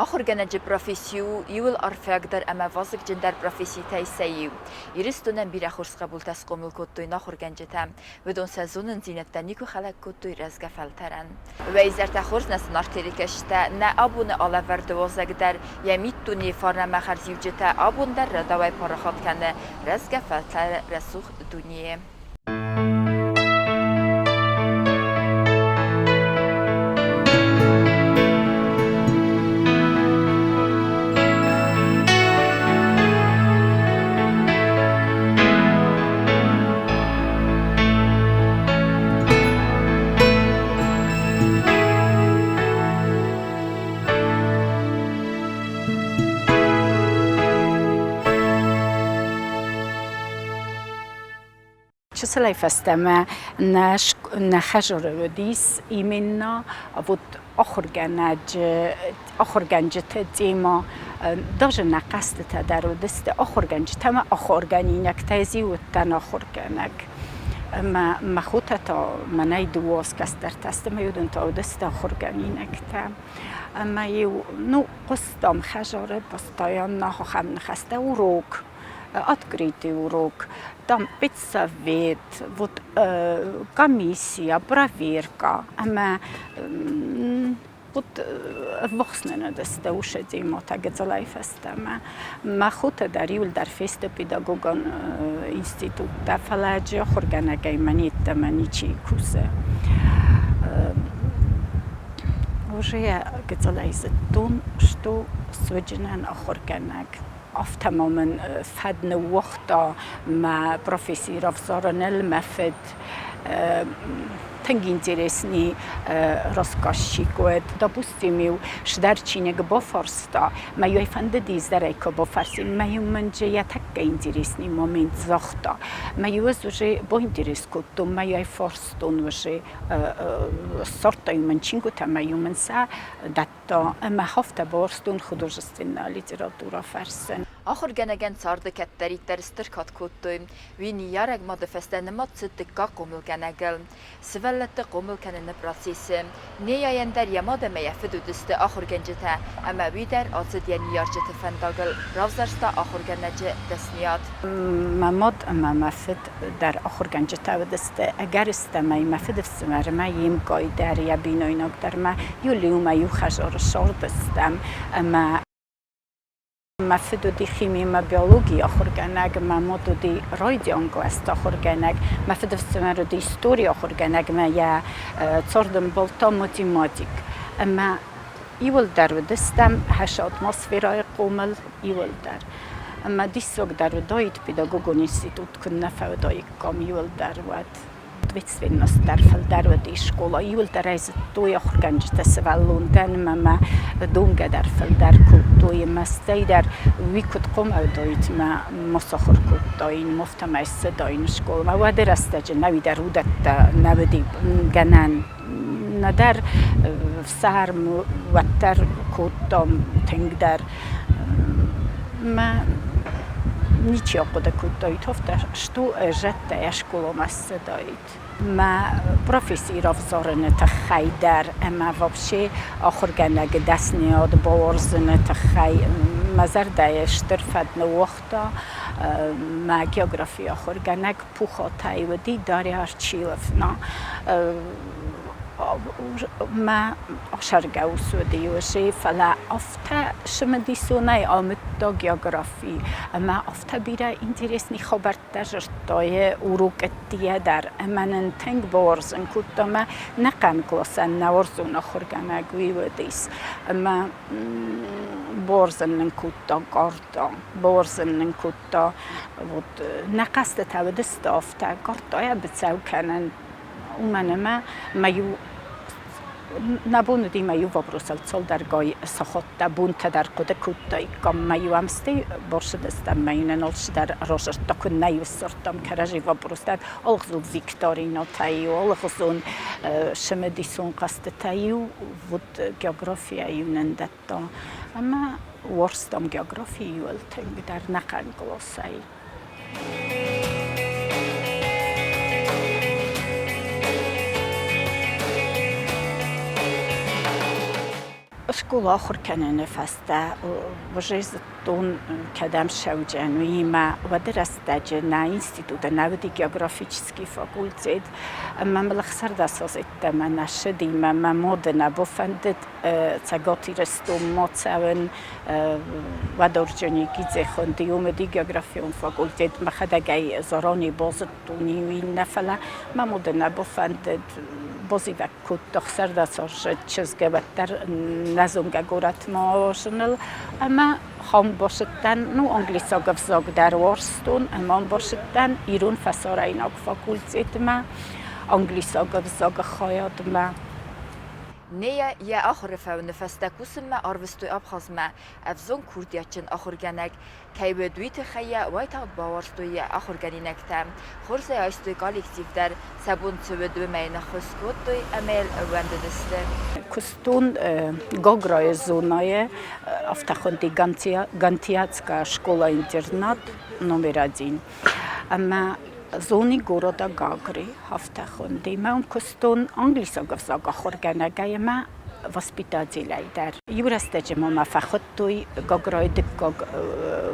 Ахуыргӕнӕджы професси у иууыл арфиагдӕр ӕмӕ вазыгджындӕр професситӕй сӕ иу. Ирыстонӕн бирӕ хорз хъӕбултӕ схъомыл кодтой нӕ ахуыргӕнджытӕ. Уыдон сӕ зонындзинӕдтӕ никуы хӕлӕг кодтой рӕзгӕ фӕлтӕрӕн. Уӕ изӕртӕ хорз нӕ зынаргъ телекӕсджытӕ, нӕ абоны алӕвӕрды уазӕг дӕр йӕ миддунейы фарн ӕмӕ хӕрзиуджытӕ абон дӕр рӕдауӕй парахат кӕны рӕзгӕ фӕлтӕры рӕсугъд дунейы. Чысылӕй фӕстӕмӕ нӕ нӕ хӕдзары уыдис именно вот ахуыргӕнӕджы ахуыргӕнджыты темӕ, даже нӕ хъӕзтытӕ дӕр уыдысты ахуыргӕнджытӕ ӕмӕ ахуыргӕнинӕгтӕй зиу уыдтӕн ахуыргӕнӕг. Ӕмӕ мӕ хотӕ та мӕнӕй дыууӕ кӕстӕртӕ сты, ӕмӕ уыдон та уыдысты ахуыргӕнинӕгтӕ. Ӕмӕ-иу, ну, хъуыстам хӕдзары постоянно ахӕм ныхӕстӕ урок, открытый урок, там педсовет, вот комиссия, проверка ӕмӕ вот ӕввахс нын уыдысты усӕдзимӕтӕ гыццылӕй фӕстӕмӕ. Мӕ хотӕ дӕр иуылдӕр фесты педагогон институттӕ, фӕлӕ ӕджы ахуыргӕнӕгӕй мӕн йеддӕмӕ ничи кусы. Уже йӕ гыццылӕй зыдтон, что суыдзынӕн ахуыргӕнӕг. Афтӕ ма мын фӕд ныууагъта мӕ професси равзарыныл мӕ фыд. Тынг интересный рассказчик уыд. Допустим-иу сдӕр чиныг бафарста, мӕ йӕ фӕндыди изӕрӕй куы бафӕрсин, мӕ-иу мын же йӕ тӕккӕ интересный момент загъта. Мӕ-иу ӕз уже баинтерес кодтон, мӕ йӕ фарстон уже, ссардта-иу мын чингуытӕ, мӕ-иу мын сӕ дӕтта ӕмӕ афтӕ бауарзтон художественная литературӕ фӕрсын. Ахуыргӕнӕгӕн царды кӕддӕриддӕр стыр кад кодтой. Уый ныййарӕг мады фӕстӕ нымад цыд дыккаг хъомылгӕнӕгыл. Сывӕллӕтты хъомыл кӕныны процессы Неяйӕн дӕр йӕ мад ӕмӕ йӕ фыд уыдысты ахуыргӕнджытӕ, ӕмӕ уый дӕр ацыд йӕ ныййарджыты фӕндагыл, равзӕрста ахуыргӕнӕджы дӕсныйад. Мӕ мад ӕмӕ мӕ фыд дӕр ахуыргӕнджытӕ уыдысты. Ӕгӕрыстӕмӕй мӕ фыдыфсымӕрмӕ йе мкъай дӕр, йӕ бинойнаг дӕр мӕ иу лиумӕ иу хӕдзары сардыстӕм ӕмӕ Мӕ фыд уыди хими ӕмӕ биологийы ахуыргӕнӕг, мӕ мад уыди райдиан кълӕсты ахуыргӕнӕг, мӕ фыдыфсымӕр уыди историйы ахуыргӕнӕг ӕмӕ йӕ цардӕмбал та математик. Ӕмӕ иуылдӕр уыдыстӕм хӕсы атмосферӕйы хъомыл, иуылдӕр. Ӕмӕ диссаг дӕр уыдаид, педагогон институт куыннӕ фӕуыдаиккам иуылдӕр, уӕд. Ответственность дӕр фылдӕр уыди скъола. Иуылдӕр ӕй зыдтой ахуыргӕнджытӕ сывӕллонтӕн ӕмӕ мӕ домгӕ дӕр фылдӕр кодтой. Ӕмӕ стӕй дӕр уый куыд хъомыл уыдаид, мӕ ма сахуыр кодтаин, ма афтӕмӕй ссыдаин скъоламӕ. Уӕды рӕстӕджы нӕуи дӕр уыдӕттӕ нӕ уыди гӕнӕн. Нӕдӕр ӕфсарм уӕддӕр кодтам тынгдӕр. Мӕ ничи ахъуыды кодтаид, афтӕ что зӕдтӕ скъоламӕ ссыдаид. Мӕ професси равзарыны тыххӕй дӕр ӕмӕ вообще ахуыргӕнӕгы дӕсныйад бауарзыны тыххӕй мӕ зӕрдӕйы стыр фӕд ныууагъта мӕ географийы ахуыргӕнӕг Пухотӕй уыди Дарья Арчиловна. Мӕ ӕхсаргӕ ус уыди уыцы, фӕлӕ афтӕ цымыдисонӕй амыдта географи ӕмӕ афтӕ бирӕ интересный хабӕрттӕ зыдта йӕ урокӕттийӕ дӕр ӕмӕ нын тынг бауарзын кодта мӕ нӕхъӕн къласӕн нӕ уарзон ахуыргӕнӕг уый уыдис. Ӕмӕ бауарзын нын кодта картӕ, бауарзын нын кодта кодта. Вот нӕ хъӕстытӕ уыдысты афтӕ, картӕйӕ быцӕу кӕнын, уымӕн ӕмӕ мӕ иу нӕ бон уыди мӕ иу вопросыл цалдӕргай сахаттӕ, бонтӕ дӕр хъуыды кодтаиккам. Мӕ иу ӕмстӕй бацыдыстӕм, мӕ иу нын алцыдӕр разырдта, куыннӕ-иу ссардтам кӕрӕдзи вопростӕ, алыгъуызон викторинӕтӕ-иу, алыгъуызон цымыдисон хъӕзтытӕ-иу, вот географийӕ-иу нын дӕтта. Ӕмӕ уарзтам географийы иуыл тынгдӕр нӕхъӕн къласӕй. Скъола ахуыр кӕныны фӕстӕ уже зыдтон, кӕдӕм ссӕуджӕн, уыимӕ уӕды рӕстӕджы нӕ институты нӕ уыди географический факультет. Ӕмӕ мыл ӕхсӕрдӕс азы йеддӕмӕ нӕ ссыди, мӕ мӕ мады нӕ бафӕндыд Цӕгат Ирыстонмӕ цӕуын. Уӕд Орджоникидзе хуынди, уым уыди географион факультет. Мӕхӕдӕг ӕй заранее базыдтон, иу иннӕ, фӕлӕ мӕ мады нӕ бафӕндыд, базивӕг кодта ӕхсӕрдӕсаздзыд чызг уӕддӕр нӕзонгӕ горӕтмӕ аразыныл. Ӕмӕ ам бацыдтӕн, ну, англисаг ӕвзаг дӕр уарзтон, ӕмӕ ам бацыдтӕн ирон фӕсарӕйнаг факультетмӕ, англисаг ӕвзагы хайадмӕ. Нея йӕ ахуыры фӕуыны фӕстӕ кусынмӕ арвыстой Абхазмӕ. Ӕвзонг курдиатджын ахуыргӕнӕг кӕй уыд, уый тыххӕй йӕ уайтагъд бауарзтой йӕ ахуыргӕнинӕгтӕ. Хорз ӕй айстой коллектив дӕр, сӕ бон цы уыд, уымӕй ныххуыс кодтой ӕмӕ йыл ӕууӕндыдысты. Куыстон Гаграйы зонӕйы, афтӕ хуынди Гантиатская школа-интернат номер один. Ӕмӕ зони города Гагры, афтӕ хуынди. Мӕ уым куыстон англисаг ӕвзаг ахуыргӕнӕгӕй ӕмӕ воспитателӕй дӕр. Иу рӕстӕджы ма мӕ фӕхуыдтой Гаграйы дыккаг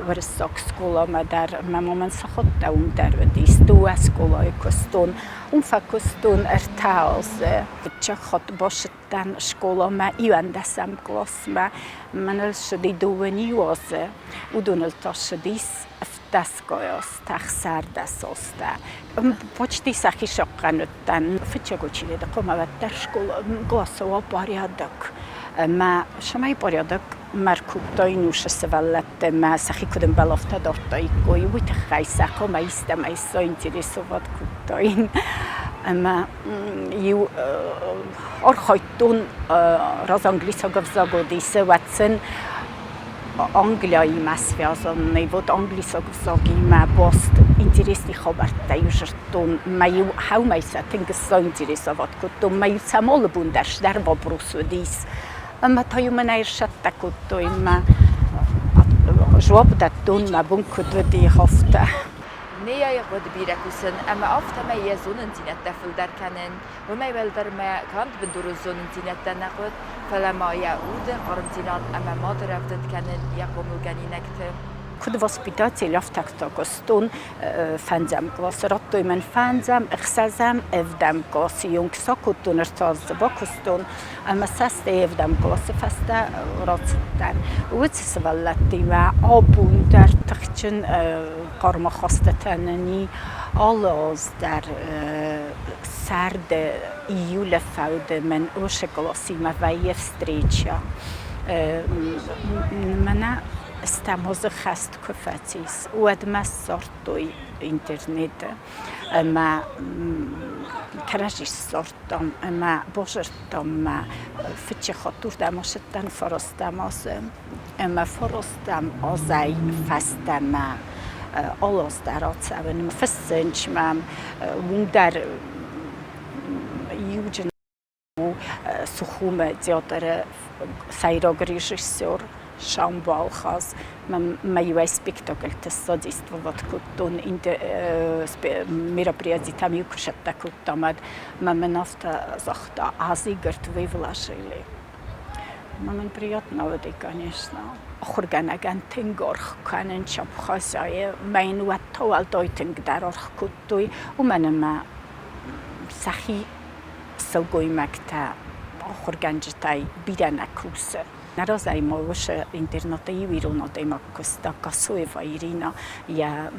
уырыссаг скъоламӕ дӕр ӕмӕ ма мӕн цы хуыдта, уым дӕр уыдис. Дыууӕ скъолайы куыстон. Уым фӕкуыстон ӕртӕ азы. Фыццаг хатт бацыдтӕн скъоламӕ иуӕндӕсӕм къласмӕ. Мӕныл ссыди дыууын иу азы, уыдоныл та ссыдис ӕфтдӕсгай азтӕ, ӕхсӕрдӕс азтӕ. Почти сӕхи сахъхъӕн уыдтӕн. Фыццаг училищейы хъуамӕ уӕддӕр скъола уа порядок. Ӕмӕ цӕмӕй порядок ма ркодтаин уыцы сывӕллӕтты мӕ сӕхи куыд ӕмбӕлы, афтӕ дардтаиккой, уый тыххӕй сӕ хъуамӕ истӕмӕй заинтересовать кодтаин. Ӕмӕ иу архайдтон раз англисаг ӕвзаг уыдис, уӕд сын Англияимӕ связанный, вот англисаг ӕвзагимӕ баст интересный хабӕрттӕ-иу зыдтон. Мӕ-иу хӕумӕй сӕ тынг заинтересовать кодтон. Мӕ-иу сӕм алы бон дӕр дӕр вопрос уыдис. Ӕмӕ та-иу мӕн ӕрсӕттӕ кодтой мӕ дзуапп дӕттон, мӕ бон куыд уыди, афтӕ. Неяйы хъуыд бирӕ кусын ӕмӕ афтӕмӕй йӕ зонындзинӕдтӕ фылдӕр кӕнын. Уымӕй уӕлдӕр ма канд бындурон зонындзинӕдтӕ нӕ хъуыд, фӕлӕ ма йӕ уды хъармдзинад ӕмӕ мады рӕвдыд кӕнын йӕ хъомылгӕнинӕгты. Куыд воспитатель, афтӕ куыстон фӕндзӕм къласы. Радтой мын фӕндзӕм, ӕхсӕзӕм, ӕвдӕм къласы онг сӕ кодтон, ӕртӕ азы бакуыстон ӕмӕ сӕ стӕй ӕвдӕм къласы фӕстӕ рацыдтӕн. Уыцы сывӕллӕттимӕ абон дӕр тыхджын хъармахастытӕ нын и. Алы аз дӕр сӕрды июлы фӕуды мын уыцы къласимӕ вӕййы встреча. Мӕнӕ Стамозы хӕст куы фӕцис, уӕд мӕ ссардтой интернеты ӕмӕ кӕрӕдзи ссардтам ӕмӕ базыдтам мӕ фыдджы хатт уырдӕм ацыдтӕн фарастӕм азы ӕмӕ фарастӕм азӕй фӕстӕмӕ алы аз дӕр ацӕуын. Фыссынц мӕм, уым дӕр иуджын у Сухумы театры сӕйраг режиссер Шамбал Хаз. Мӕ иуӕй спектакльты содействовать кодтон, мероприятитӕм-иу куы сӕттӕ кодтам, уӕд мӕ мын афтӕ загъта: Азы, говорит, вы вложили. Мӕнӕн приятно уыди, конечно. Ахуыргӕнӕгӕн тынг аргъ кӕнын Чапхазайы. Мӕ йын уӕд та уӕлдай тынгдӕр аргъ кодтой, уымӕн ӕмӕ сӕхи сылгоймӕгтӕ ахуыргӕнджытӕй бирӕ нӕ кусы. Нӕ разӕй ма уыцы интернаты иу ирон адӕймаг куыста, Касоева Ирина, йӕ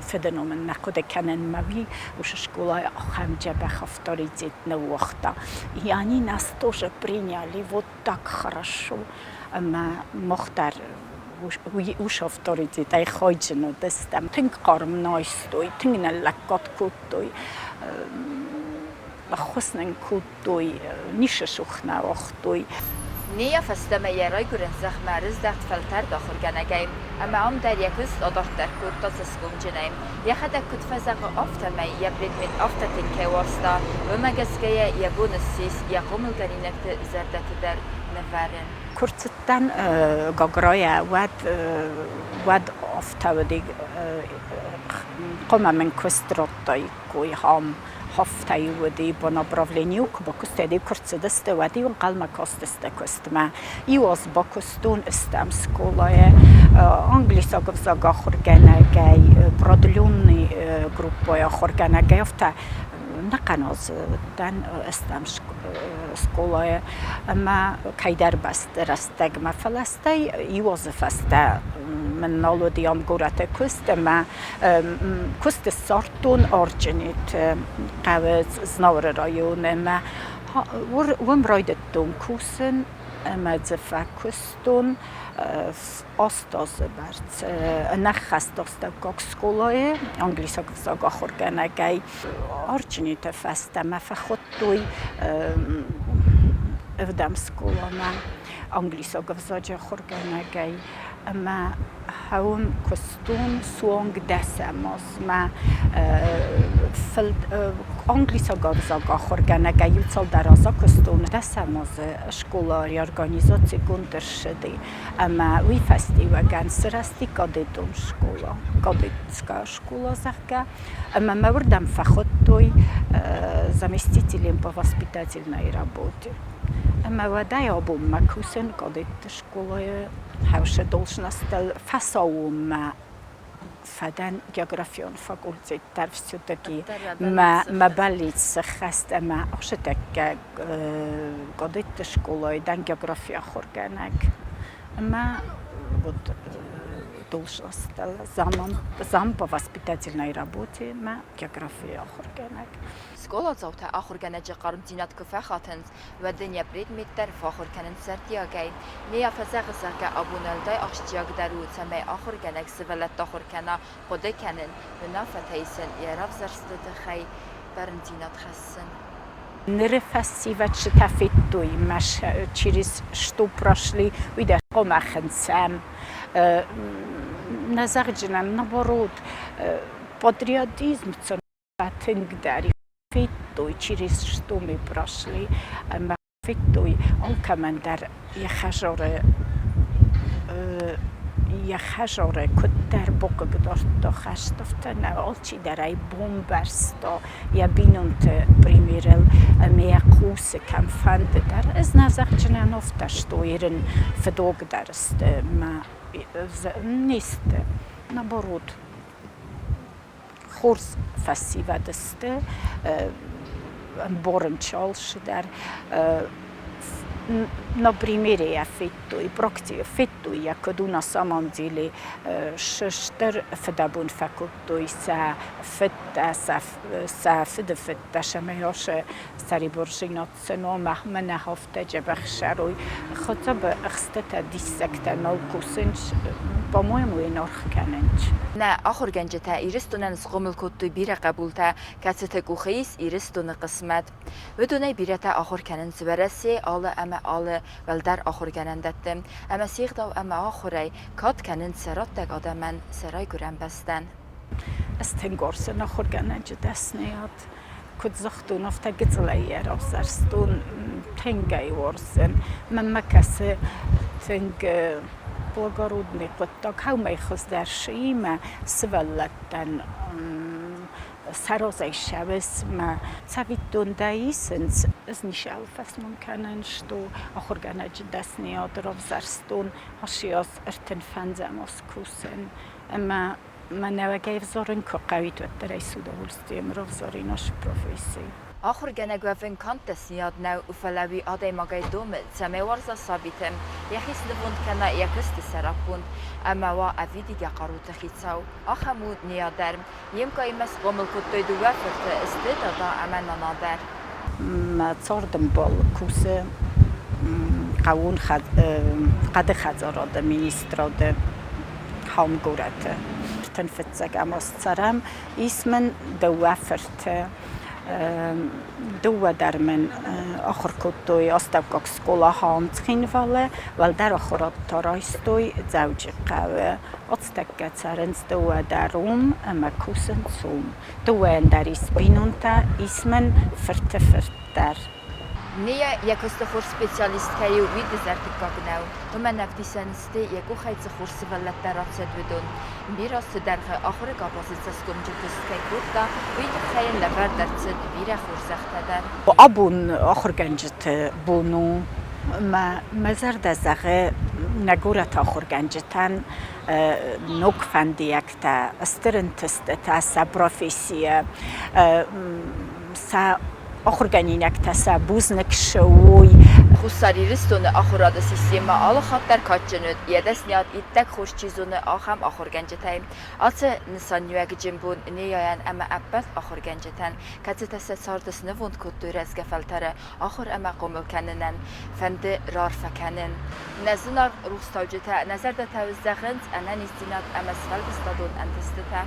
фыды ном ын нӕ хъуыды кӕнын мӕ уый уыцы скъолайы ахӕм дзӕбӕх авторитет ныууагъта. И они нас тоже приняли вот так хорошо. Ӕмӕ мах дӕр уыцы авторитетӕй хайджын уыдыстӕм. Тынг хъарм нӕ айстой, тынг нӕ лӕггад кодтой. Ӕххуыс нын кодтой, ницы цух нӕ уагътой. Нея фӕстӕмӕ йӕ райгуырӕн зӕхмӕ ӕрыздӕхт фӕлтӕрд ахуыргӕнӕгӕй, ӕмӕ ам дӕр йӕ куыст адарддӕр кодта цӕсгомджынӕй. Йӕхӕдӕг куыд фӕзӕгъы, афтӕмӕй йӕ предмет афтӕ тынг кӕй уарзта, уымӕ гӕсгӕ йӕ бон ссис йӕ хъомылгӕнинӕгты зӕрдӕты дӕр нывӕрын. Куы рцыдтӕн Гаграйӕ, уӕд, уӕд афтӕ уыди. Хъуамӕ мын куыст радтаиккой ам. Хафтӕ-иу уыди, бонаправлени-иу куы бакуыстаид, куы рцыдысты, уӕд-иу ӕнхъӕлмӕ кастысты куыстмӕ. Иу аз бакуыстон стӕм скъолайы англисаг ӕвзаг ахуыргӕнӕгӕй, продленный группӕйы ахуыргӕнӕгӕй, афтӕ ӕнӕхъӕн аз уыдтӕн стӕм скъолайы ӕмӕ кӕйдӕр бӕсты рӕстӕгмӕ, фӕлӕ стӕй иу азы фӕстӕ мын нал уыди ам горӕты куыст ӕмӕ куыст ссардтон Орджониты хъӕуы Знауыры районы ӕмӕ уым райдыдтон кусын ӕмӕ дзы фӕкуыстон 8 азы бӕрц ӕнӕххӕст астӕуккаг скъолайы англисаг ӕвзаг ахуыргӕнӕгӕй. Орджониты фӕстӕ мӕ фӕхуыдтой ӕвдӕм скъоламӕ англисаг ӕвзаджы ахуыргӕнӕгӕй ӕмӕ хъӕуы куыстон суанг дӕсӕм азмӕ. Англисаг ӕвзаг ахуыргӕнӕгӕй иу цалдӕр азы куыстон. Дӕсӕм азы скъола реорганизацигонд ӕрцыди ӕмӕ уый фӕстиуӕгӕн сырӕзти кадетон скъола, кадетская школа, зӕгъгӕ. Ӕмӕ мӕ уырдӕм фӕхуыдтой заместителем по воспитательной работе. Ӕмӕ уӕдӕй абонмӕ кусын кадетты скъолайы хӕрзы должностыл. Фӕсаууонмӕ фӕдӕн географион факультет дӕр все-таки мӕ бӕллиц сӕххӕст ӕмӕ ӕхсӕтӕккӕ кадетты скъолайы дӕн географи ахуыргӕнӕг. Ӕмӕ вот должностыл зам по воспитательной работе мӕ географийы ахуыргӕнӕг. Скъоладзаутӕ ахуыргӕнӕджы хъармдзинад куы фӕхатынц, уӕд ын йӕ предмет дӕр фӕахуыр кӕнынц зӕрдиагӕй. Нея фӕзӕгъы, зӕгъгӕ, абон уӕлдай ахсджиагдӕр у, цӕмӕй ахуыргӕнӕг сывӕллӕтты ахуыр кӕна хъуыды кӕнын, уынаффӕтӕ исын, йӕ равзӕрсты тыххӕй бӕрндзинад хӕссын. Ныры фӕсивӕд цытӕ федтой мӕ через что прошли, уый дӕр хъуамӕ хынцӕм. Нӕ зӕгъджынӕн, наоборот, патриотизм сын фӕтынгдӕр федтой, через что мы прошли, ӕмӕ федтой алкӕмӕн дӕр йӕ хӕдзары йӕ хӕдзары куыддӕр бахъыгдардта хӕст, афтӕ нӕ алчидӕр ӕй бамбӕрста йӕ бинонты примерыл ӕмӕ йӕ хъусы кӕмфӕнды дӕр. Ӕз нӕ зӕгъджынӕн афтӕ что ирын фыдогдӕр сты мӕ не сты, наоборот. Хорз фӕсивӕд сты, ӕмбарын алцыдӕр. На примере йӕ федтой, федтой йӕ, куыд у на самом деле стыр фыдӕбон фӕкодтой сӕ фыдтӕ, сӕ фыдыфыдтӕ, цӕмӕй ацы сӕрибардзинад сын ома мӕнӕ афтӕ дзӕбӕх ссарой. Хотя бы ӕхстытӕ диссӕгтӕ нал кусынц, по-моему, йын аргъ кӕнынц. Нӕ ахуыргӕнджытӕ Ирыстонӕн схъомыл кодтой бирӕ хъӕбултӕ, кӕцыты къухы ис Ирыстоны хъысмӕт. Уыдонӕй бирӕтӕ ахуыр кӕнынц Уӕрӕсе алы ӕмӕ алы уӕлдӕр ахуыргӕнӕндӕтты ӕмӕ се гъдау ӕмӕ ахуырӕй кад кӕнынц сӕ раттӕг адӕмӕн, сӕ райгуырӕн бӕстӕн. Ӕз тынг уарзын ахуыргӕнӕджы дӕсныйад. Куыд загътон, афтӕ гыццылӕй йӕ равзӕрстон, тынг ӕй уарзын. Мӕнмӕ кӕсы тынг благородный хъуыддаг, хӕумӕй хуыздӕр сыимӕ сывӕллӕттӕн сӕ разӕй ссӕуыс мӕ цӕвиттон дӕ исынц. Ӕз ницӕуыл фӕсмон кӕнын, что ахуыргӕнӕджы дӕсныйад равзӕрстон, ацы аз 35-ӕм аз кусын ӕмӕ мӕ нӕуӕгӕй ӕвзарын куы хъӕуид, уӕддӕр ӕй с удовольствием равзарин ацы професси. Ахуыргӕнӕг уӕвын канд дӕсныйад нӕу, фӕлӕ уый адӕймагӕй домы, цӕмӕй уарза сабиты, йӕхи снывонд кӕна йӕ куысты сӕраппонд ӕмӕ уа ӕвидигӕ хъаруты хицау. Ахӕм у Ниа дӕр. Йе мкъаимӕ схъомыл кодтой дыууӕ фырты, сты дада ӕмӕ нана дӕр. Мӕ цардӕмбал кусы хъӕууон хъӕды хӕдзарады министрады хъӕум горӕты. 35-ӕм аз цӕрӕм, ис мын дыууӕ фырты. Дыууӕ дӕр мын ахуыр кодтой астӕуккаг скъола хъӕум Цхинвалы, уӕлдӕр ахуырад та райстой Дзӕуджыхъӕуы. Ацтӕккӕ цӕрынц дыууӕ дӕр уым ӕмӕ кусынц уым. Дыууӕйӕн дӕр ис бинонтӕ, ис мын фырты фырт дӕр. Нея йӕ куысты хорз специалист кӕй у, уый дызӕрдыггаг нӕу. Уымӕн ӕвдисӕн сты, йӕ къухӕй цы хорз сывӕллӕттӕ рацыд, уыдон. Бирӕ азты дӕргъы ахуыры къабазы цӕсгомджын куыст кӕй кодта, уый тыххӕй йын лӕвӕрд ӕрцыд бирӕ хорзӕхтӕ дӕр. Абон ахуыргӕнджыты бон у ӕмӕ мӕ зӕрдӕ зӕгъы нӕ горӕты ахуыргӕнджытӕн ног фӕндиӕгтӕ, стыр ӕнтыстытӕ сӕ профессийӕ, сӕ ахуыргӕнинӕгтӕ сӕ бузныг ссӕуой. Хуссар Ирыстоны ахуырады системӕ алы хатт дӕр кадджын уыд, йӕ дӕсниад иттӕг хорз чи зоны, ахӕм ахуыргӕнджытӕй. Ацы нысаниуӕгджын бон Неяйӕн ӕмӕ ӕппӕт ахуыргӕнджытӕн, кӕцытӕ сӕ царды снывонд кодтой рӕзгӕ фӕлтӕры ахуыр ӕмӕ хъомыл кӕнынӕн, фӕнды раарфӕ кӕнын. Нӕ зынаргъ рухстауджытӕ, нӕ зӕрдӕтӕ зӕгъынц ӕнӕниздзинад ӕмӕ сфӕлдыстадон ӕнтыстытӕ.